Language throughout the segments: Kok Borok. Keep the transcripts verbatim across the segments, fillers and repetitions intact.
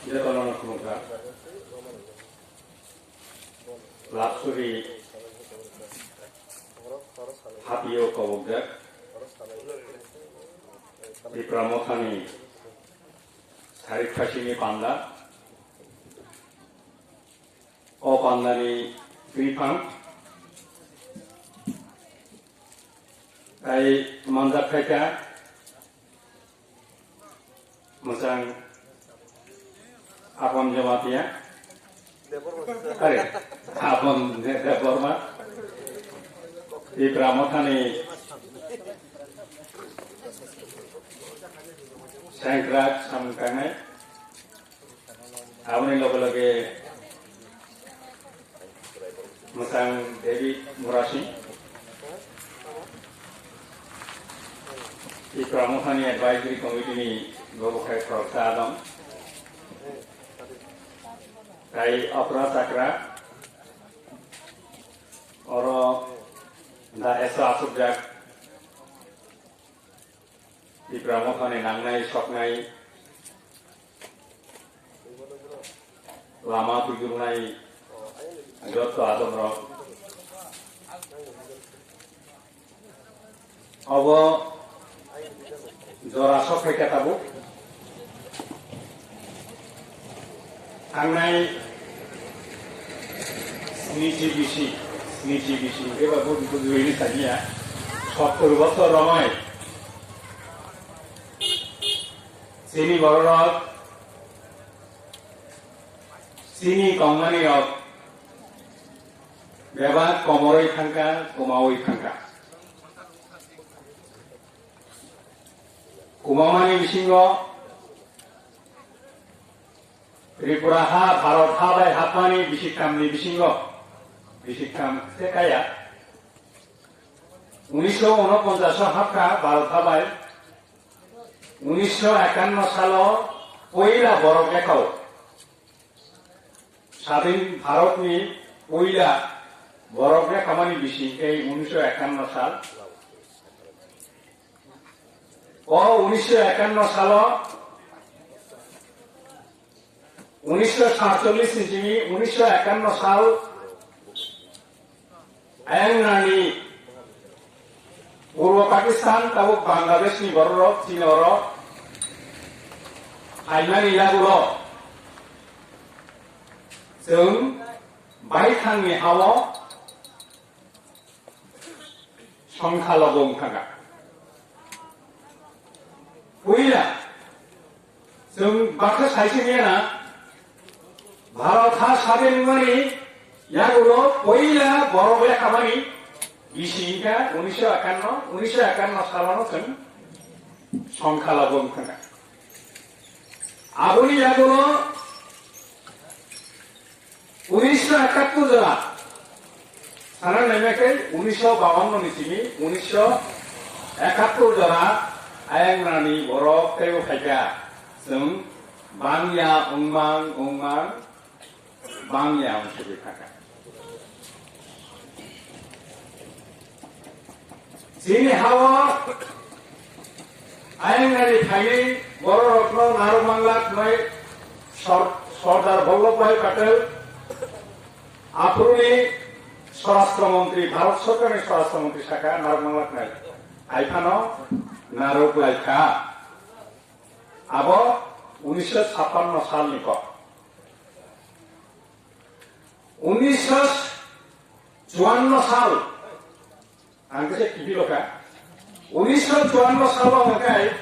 Jotono khulumkha. Laksuri hapio kobokjak Tipra Mothani Sarik Khasini panda. O pandani twiphang tai manjak khaikha. Mwchang Apon Jamatia. Are, Apon De-, Debbarma. Tipra Mothani Sengkrak samung tangnai. Aboni loge loge Mwchang David Murasing, Tipra Mothani Advisory Committee ni bobo khai khoroksa adong. Tai okra chakra oro da eso asukjak Tipra Mothani nangnai soknai lama twijlwngnai joto adongrok. Obo jora sok phaikha tabuk. Thangnai snichi bisi, snichi bisi, eba buji buji hini saniya, sottor bosor romai. Chini bororok, chini tongmani rok, bebak komoroi thangkha, kumaui thangkha. Kumamani bisingo Tripura ha, Bharat ha bai hapmani bisiktham ni bisingo, bisiktham se kaya. Unisho unoponchash o hapkha Bharat ha bai. Unisho ekanno salo poila borok lekhao. Sadin Bharat ni poila borok lekhamani bising khe unisho ekanno sal. O unisho ekanno salo, unisho satchollis ni simi unisho ekanno sal, ayang nani Purbo Pakistan tabuk Bangladesh ni bororok chini oro phaimani yagulo chwng baithangni hao songkhalogo wngkha. Puila chwng bakha saising yana Bharat ha sadin wngmani yagulo poila borok lekhamani bisi wngkha unisho ekanno, unisho ekanno salono chwng songkhalogo wngkha. Aboni yagulo unisho ekattor jora, sana naima khe unisho bawanno ni simi unisho ekattor jora ayang nani borok teibo phaikha. Chwng bangya wngmang wngmang bangya wng sugwi thangkha. Chini hao ayang nani phaini bororokno narwk manglak hnai Sor-, Sordar Vallabhbhai Patel aphuruni Swarashtra Montri, Bharat Sorkarni Swarashtra Montri sakha narwk manglak hnai. Haiphano narwk laikha. Abo unisho chhappanno salni kok. Unisho chuanno sal, ang khe kiphilokha. Unisho chuanno salo hwnkhe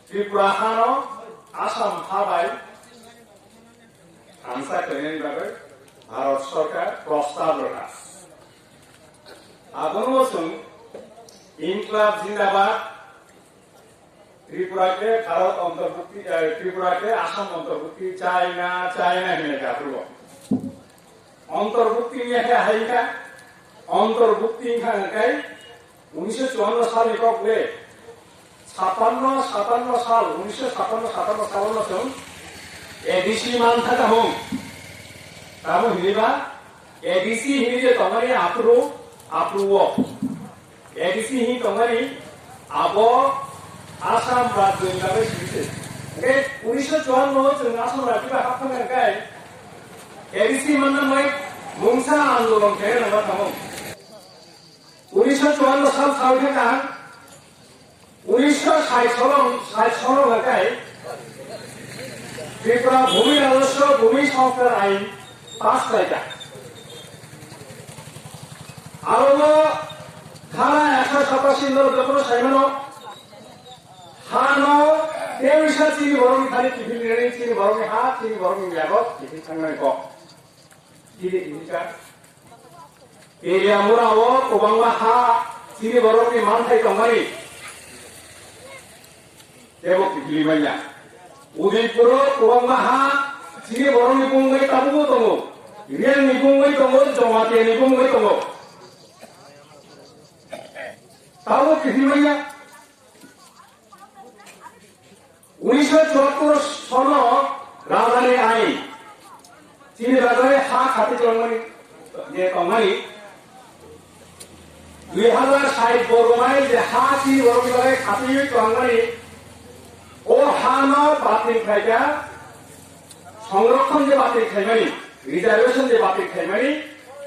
Tripura hano Assam ha bai thansa khlainani bagwi Bharat Sorkar prostab rwkha. Abono chwng Inklab Jindabad, Tripura khe Bharat antorbhukti, eh, Tripura khe Assam antorbhukti, China, China hinwi kha phuru. Antorbhukti wngya khe hai kha, antorbhukti wngkha hwnkhe unisho chuanno salni kok le, satanno, satanno sal, unisho satanno, satanno salono chwng A D C man thaka hwn. Tamo hinwi ba, A D C hinwi je tongmani aphuru, aphuru o. A D C hin tongmani abo Assam rajyoni bagwi simi se. Tei unisho chuanno chwng Assam rajyo bai hapthang khe A D C manna mai mungsa andolon khe nangma thango. Unisho chuanno sal sal khe ka, unisho sait salo, sait salo khe Tripura Bhumi Rajaswa Bhumi Sanskar Ain pass khlai kha. Aro dhara ekso satasi no jotono saimano, hano tewisa chini borokni thani kiphilnani, chini borokni ha, chini borokni yago kiphil thangnai kok. Chini kiphilkha. Area mura o kwbangma ha chini borokni manthai tongmani tebo kiphilwi manya. Udaipur o kwbangma ha chini borokni bumung bai tabukbo tongo, Rengni bumung bai tongo, Jamatia ni bumung bai tongo. Tabuk kiphilwi manya. Unisho chuattor sono rajani ain chini bagwi ha khati tongmani, je tongmani dui hazar sait borgo mile je ha chini borokni bagwi khatiwi tongmani, o hano batil khlaikha, songrokhon je batil khlaimani, reservation je batil khlaimani,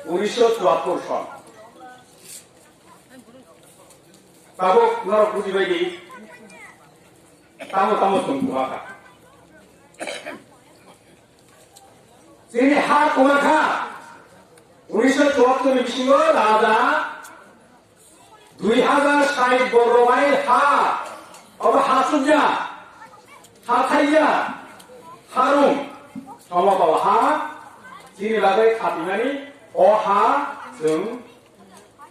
unisho chuattor son. Tabuk norok bujibaidi, tamo tamo chwng kwma kha. Chini ha kwma kha. Unisho chuattor ni bisingo raja dui hazar sait borgo mile ha, obo ha chukya, ha thaiya, ha rung, somo ba ha, chini bagwi khatimani, o ha chwng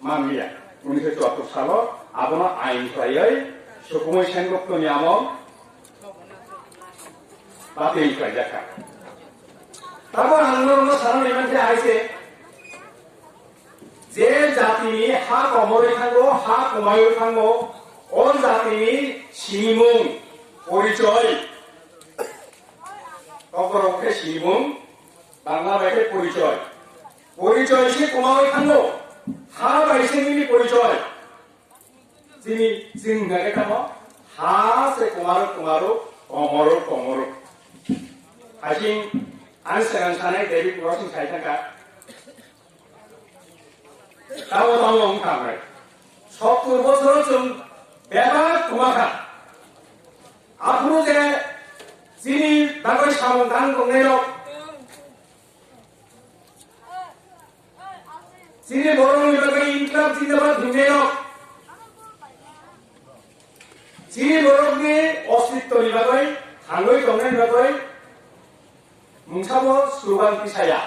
manliya. Unisho chuattor salo abono ain khlaiwi Sukumoi Senguprani amol batil khlaijak kha. Tamo ang norokno sana naimankhe hai se, je jatini ha komorwi thango, ha kwmaiwi thango, o jatini sinimung, porichoi, kokrok khe sinimung, Bangla bai khe porichoi. Porichoi se kwmawi thango, ha bai se nini porichoi. Chini, chini hwnkha khe tamo, ha se kwmaro, kwmaro, komoro, komoro. Hasing, ang segang sanai David Crossing sai thangkha. Tamo, tamo wng thangnai. Sottur bosoro chwng bebak kwma kha. Aphuru je chini bagwi samung tang tongnai rok, chini borokni bagwi Inklab Jindabad hinwi rok, chini borokni ostitwni bagwi, thangwi tongnani bagwi mungsabo slogan tisaya.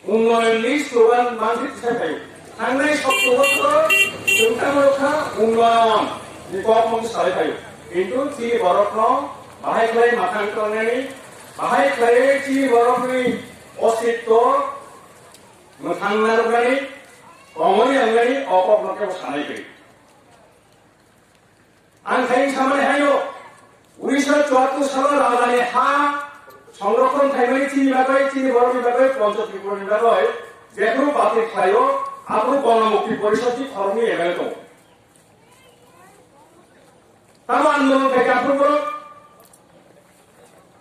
Unnoyonni slogan mangkhe tisai phaio. Thangnai sotto bosoro chwng tamo rwkha unnoyon ni kokmung salai phaio. Kintu chini borokno bahai khlai mathang tongnani, bahai khlai chini borokni ostitto mwthang narwknani, tongwi wngnani o kokno kebo sanai kwrwi. Ang khai samani haino, unisho chuattor salo rajani ha songrokhon khaimani chini bagwi, chini borokni bagwi, Poncho Tripurani bagwi, jephru batil khlaio, aphru Gonomukti Porishodni khoroknwi M L A tongo. Tamo andolon khai khe aphuru borok?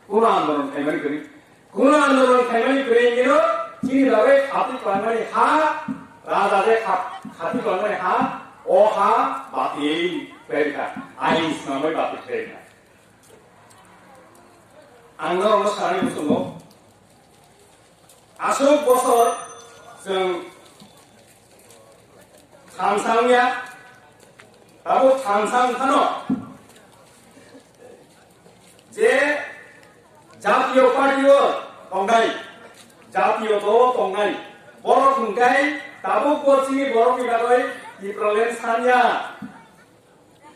Kuno andolon khaimani kwrwi. Kuno andolon khaimani kwrwi hwnwi no chini bagwi khati kwlangmani ha, raja je kha-, khati kwlangmani ha, o ha batil khlai rwkha, ain swnamwi batil khlai rwkha. Ang norokno sanai muchungo, aswk bosor chwng thansa wngya, tabuk thansa wngkhano, je jatiyo party o tongnai, jatiyo dol o tongnai, borok hwnkhe tabuk bo chini borokni bagwi Tipraland sanya,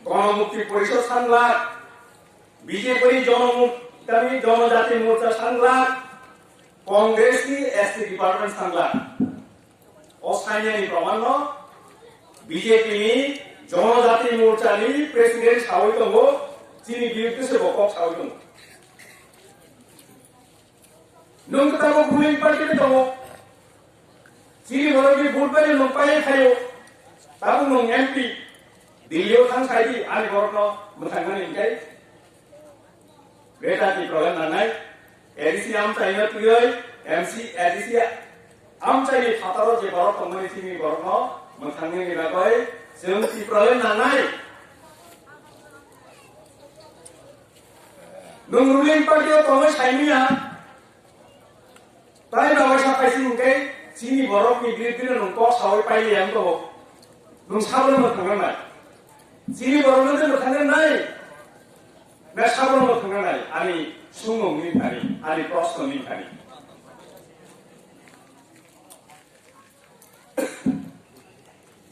Gonomukti Porishod sanglak, B J P ni Jonomuk-, tani Jonojati Morcha sanglak, Congress ni S T department sanglak. O sainani promanno B J P ni Jonojati Morcha ni president sawi tongo, chini biruddhe se bo kok sawi tongo. Nwng tabuk ruling party ni tongo, chini borok ni vote bai nwng pai phaio, tabuk nwng M P. Delhi-o thang sai di, ani borokno mwthangmani hwnkhe Greater Tipraland nangnai, A D C amchaino twiwi, M C, A D C amchaini phataro je borok tongmani simi borokno mwthangnani bagwi chwng Tipraland nangnai. Nwng ruling party-o tongwi saimanya, tai bagwi sa phaising hwnkhe chini borokni biruddhino nwng kok sawi pailiya wng tongo. Nwng sabono mwthangna nai. Chini borokno je mwthangna nai. Na sabono mwthangna nai. Ani sumung ni thani, ani proshno ni thani.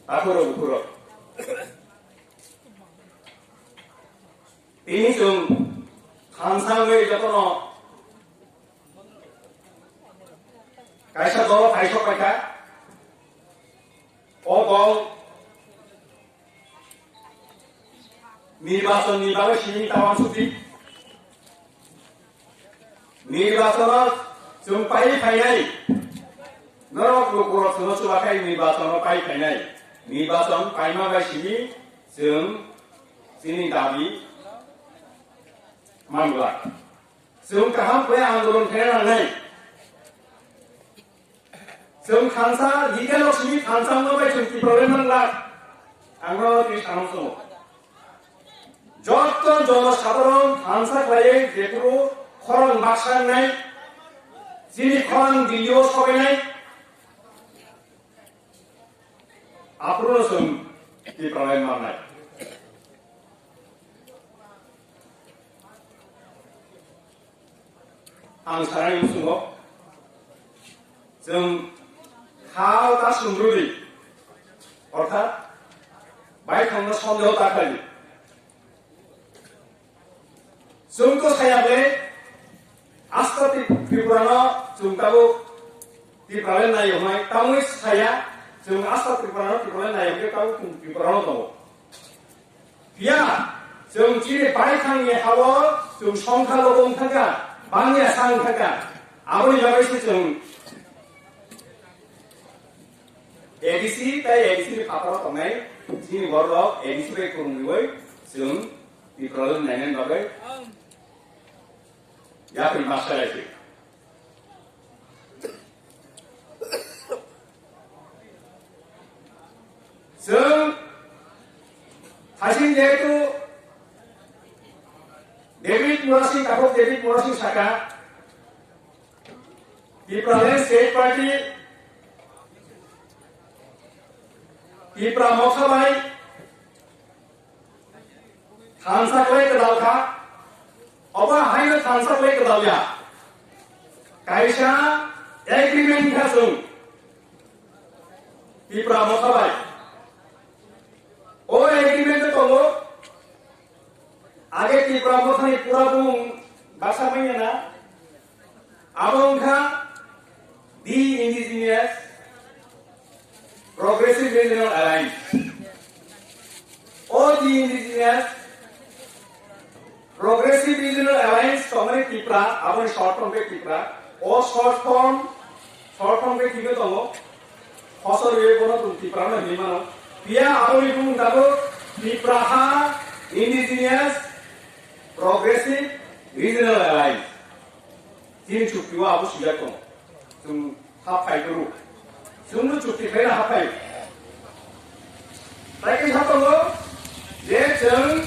Aphuru bukhuro. Tini chwng thansa wngwi jotono kaisa dolo phaisok paikha. O dol nirbachon ni bagwi simi ta uansukdi. Nirbachon o chwng pai phainai. Norok lukurok chwngno chubakhai nirbachon o pai phainai. Nirbachon paima bai simi chwng chini dabi manglak. Chwng kaham khe andolon khaina nangnai. Chwng thansa, legal o simi thansa wngma bai chwng Tipraland manglak. Ang no twi sanang chwngo. Jotto jono sadharon thansa khlaiwi jephuru khorang baksa wngnai, chini khorang Delhi o sobainai, aphuru no chwng Tipraland mannai. Ang sanani muchungo, chwng khao ta sumrwi, orthat baithangno sondeho ta khlai. Chwng to saya ble, asta Tri-, Tripura no chwng tabuk Tipraland nai hwnai, tamwi saya, chwng asta Tripura no Tipraland nai hwnai, tabuk chwng Tripura no tongo. Phiya, chwng chini baithangni hao chwng songkha lobo wng thangkha, bangya sa wng thangkha. Aboni bagwi se chwng A D C tai A D C ni phataro tongnai, chini borok A D C bai kwrwngwi chwng Tipraland nainani bagwi yapri ma salai se. Chwng hasing jehetu David Murasing, takhuk David Murasing saka, Tipraland State Party, Tipra Motha bai, thansa khlai kwtal kha, obo haino thansa khlai kwtal ya. Kaisa agreement kha chwng Tipra Motha bai. O agreement o tongo, age Tipra Mothani pura bumung baksa manya na, abo wngkha The Indigenous Progressive Regional Alliance. O The Indigenous Progressive Regional Alliance tongmani Tipra, aboni short form khe Tipra. O short form, short form khe thikhe tongo. Khosor ye bono tum Tipra no hinwi mano. Phiya aboni bumung tabuk Tipraha Indigenous Progressive Regional Alliance. Chini chukti o abo swijak tongo. Chwng hap phai kuru. Chwngno chukti khaina hap phai. Tai kisa tongo je chwng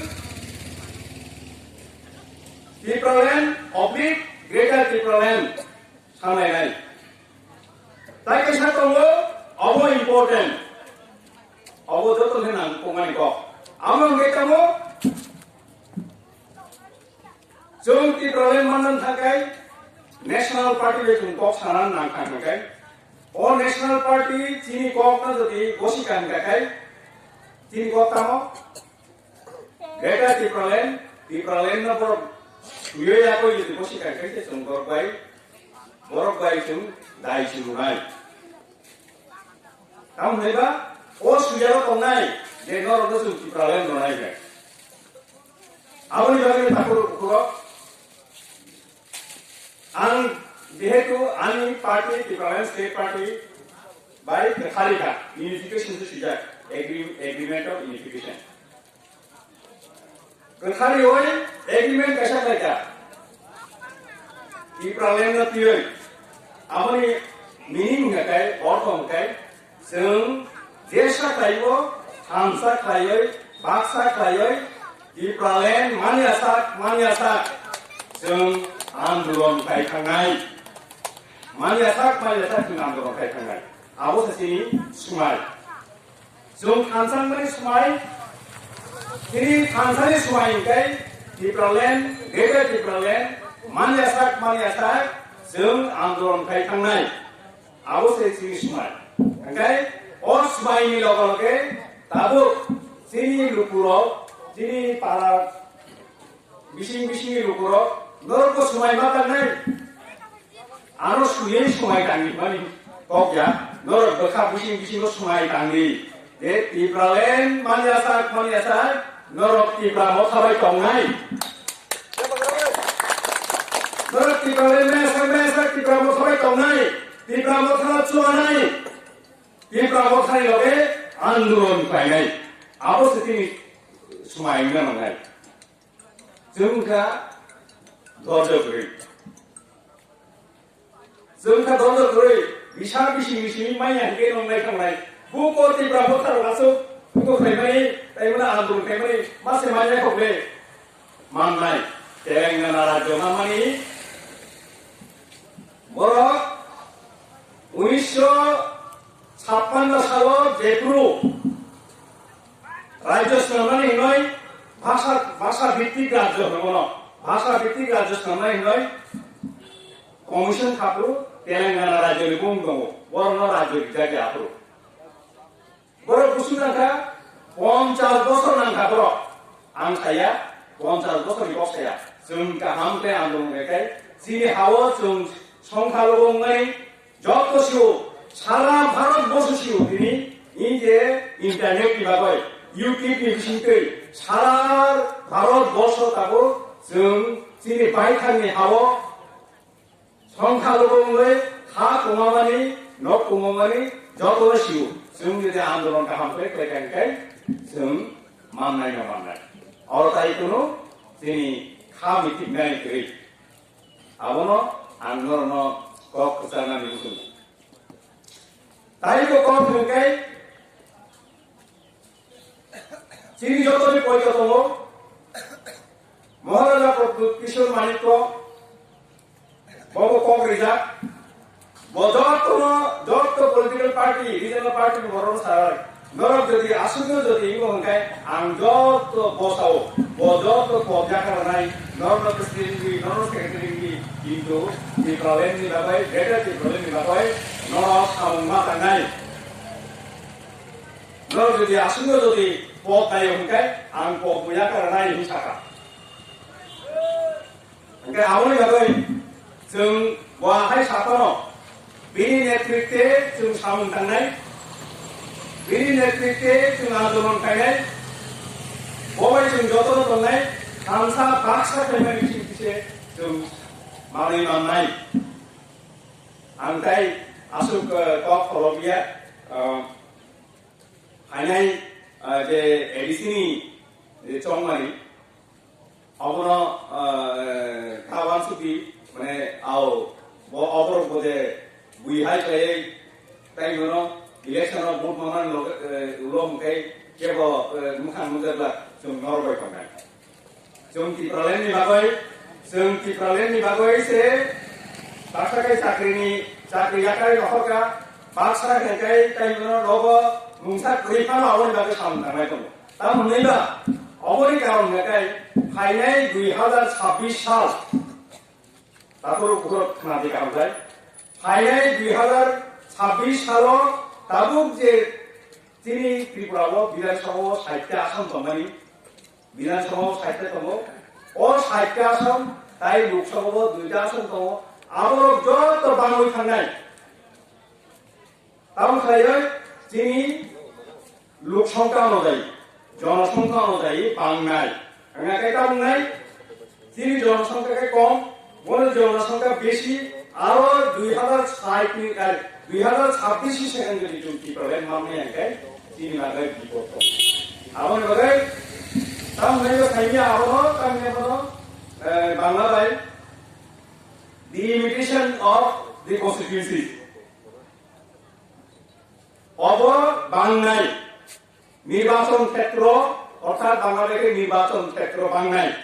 Tipraland oblique Greater Tipraland sanlainai. Tai kisa tongo, obo important. Obo joto khe nang tongmani kok. Amo hwnkhe tamo Chwng Tipraland manna thangkai National Party bai chwng kok sana nang thang thangkai. O National Party chini kok no jodi gosi kan kakai, chini kok tamo Greater Tipraland, Tipraland no borok suyo yakoi jodi gosi kan kai se chwng borok bai, borok bai chwng dai chwng bai. Tamo hwnwi ba o sujaro tongnai je norokno chwng Tipraland rwnai khe. Aboni bagwi takhuk bukhurok ang jehetu ani party Tipraland State Party bai kwthari kha, unification se swijak, agreement of unification. Kwtharioi agreement kaisa khlaikha. Tipraland no twiwi. Aboni meaning hwnkha khe, ortho hwnkha khe, chwng jesa khlaiwi, thansa khlaiwi, baksa khlaiwi, Tipraland manya sak, manya sak, chwng andolon khai thangnai. Manya sak, manya sak, chwng andolon khai thangnai. Abo se chini swmai. Chwng thansa wngmani swmai, chini thansani swmai hwnkhe Tipraland, Greater Tipraland, manya sak, manya sak, chwng andolon khai thangnai. Abo se chini swmai. Hwnkhe o swmaini loge loge tabuk chini lukurok, chini para bising bisingni lukurok norokbo swmai ma tangnai. Ano suyei swmai tangdi hwnmani kok ya, norok bwkha bising bisingo swmai tangdi. Je Tipraland manya sak, manya sak, norok Tipra motha bai tongnai. Norok Tipraland manya sak, manya sak, Tipra motha bai tongnai. Tipra motha chuanai. Tipra mothani loge andolon khlainai. Abo se chini swmai wngna nangnai. Chwng kha dorjo kwrwi. Chwng kha dorjo kwrwi. Bisa bisi misi manya hwnkhe nongnai thangnai. Buko Tipra bwkha rok aswk buko khlaimani, tei mano andolon khlaimani, mase manya khokle mannai. Telengana rajyo manmani borok unisho chappanno salo jephru rajyo swnamnani hwnwi bhasha, bhasha bhittik rajyo hwnwi bono, bhasha bhittik rajyo swnamnani hwnwi commission khaphuru Telengana rajyoni bung tongo, borokno rajyo rijak ya aphuru. Borok busu nangkha, ponchas bosor nangkha borok. Ang saya, ponchas bosorni kok saya. Chwng kaham khe andolon khe, chini hao chwng songkha logo wngnai, joto sio, sara Bharat borsho sio tini, in je internet ni bagwi, YouTube ni bisingtwi, sara Bharat borsho tabuk chwng chini baithangni hao songkha logo wngwi ha kwmamani, nok kwmamani joto sio. Chwng jodi andolon kaham khe khlai kha hwnkhe chwng mannai no mannai. Oro tai kunu chini kha mitiknai kwrwi. Abono ang norokno kok kwcharnani muchungo. Tai bo kok hwnkhe chini jotoni poito tongo, Maharaja Pradyut Kishore Manikya, bobo kok rijak, bo jotono, joto political party, regional party ni borokno sarai. Norok jodi aswkno jodi imo hwnkhe ang joto bosao, bo joto kok yakar nai, norokno president di, norokno secretary di, kintu Tipraland ni bagwi, greater Tipraland ni bagwi norok samung ma tangnai. Norok jodi aswkno jodi pok naio hwnkhe ang pok buya karanai hwnwi sakha. Hwnkhe aboni bagwi chwng bo ahai saphano bini netritwe chwng samung tangnai, bini netritwe chwng andolon khainai, bo bai chwng jotono tongnai, thansa baksa khaimani bising kise chwng manwi mannai. Ang tai aswk, eh, kok khorokya, eh, Phainai, ah, je A D C ni je chongmani, abono, ah, ta wansukdi, mane, ao, bo oborok bo je bui hai khlaiwi, tai bono election o vote manmani log-, eh, ulo hwnkhe kebo, eh, mwkhang nukjakla chwng norok bai tongnai. Chwng Tipraland ni bagwi, chwng Tipraland ni bagwi se baksa khe chakri ni, chakri yakarwi rohorkha, baksa khe kai, kai bono rogo mungsa kwrwi phano aboni bagwi samung tangnai tongo. Tamo hwnwi ba, oboni karon hwnkhe kai phainai dui hazar chabbish sal, takhoro bukhoro khna di kaham khlai. Phainai dui hazar chabbish salo tabuk je chini Tripura o Bidhan Sabha o saitta ason tongmani, Bidhan Sabha o saitta tongo, o saitta ason tai Lok Sabha o duita ason tongo, aborok joto bangwi thangnai. Tamo khlaiwi chini lok songkha onujai, jonosongkha onujai bangnai. Wngkha khe tamo wngnai, chini jonosongkha khe kom, bono jonosongkha besi, aro dui hazar sait ni, eh, dui hazar chabbish ni second jodi chwng Tipraland manmani hwnkhe chini bagwi bipod tong. Aboni bagwi Tamni khaimya abono, tamni abono, eh, Bangla bai delimitation of the constituency. Obo bangnai nirbachon khetro, orthat Bangladeshi nirbachon khetro bangnai,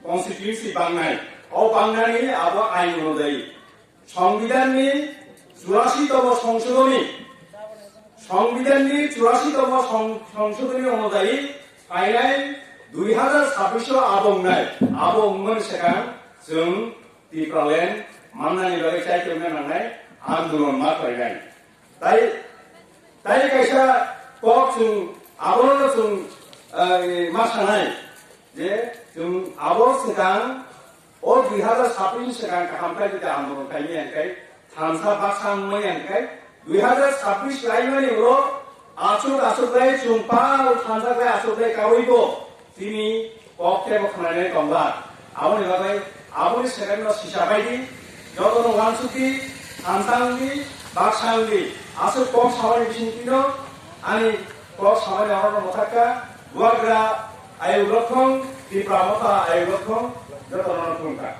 constituency bangnai. O bangnani abo ain onujai. Songbidanni churasi tomo songsodhoni, Songbidanni churasi tomo song-, songsodhoni onujai phainai dui hazar sabbish o abo wngnai, abo wngmani swkang chwng Tipraland mannani bagwi chaitorna nangnai andolon ma khlainai. Tai, tai kaisa kok chwng abono chwng, eh, ma sanai je chwng abo swkang o dui hazar sabbish swkang kaham khlai jodi andolon khaimani hwnkhe thansa baksa wngmani hwnkhe dui hazar sabbish laimani ulo aswk aswk lai chwng pal thansa khlai aswk lai kaui bo tini kok tebo khwnanai tongba. Aboni bagwi aboni second no sisa bai di, jotono uansuk di, thansa wng di, baksa wng di. Aswk kok samani bising tino ani kok samani orono mwthakka, buagra ayuk rokhong, Tipra Motha ayuk rokhong, jotono khulumkha.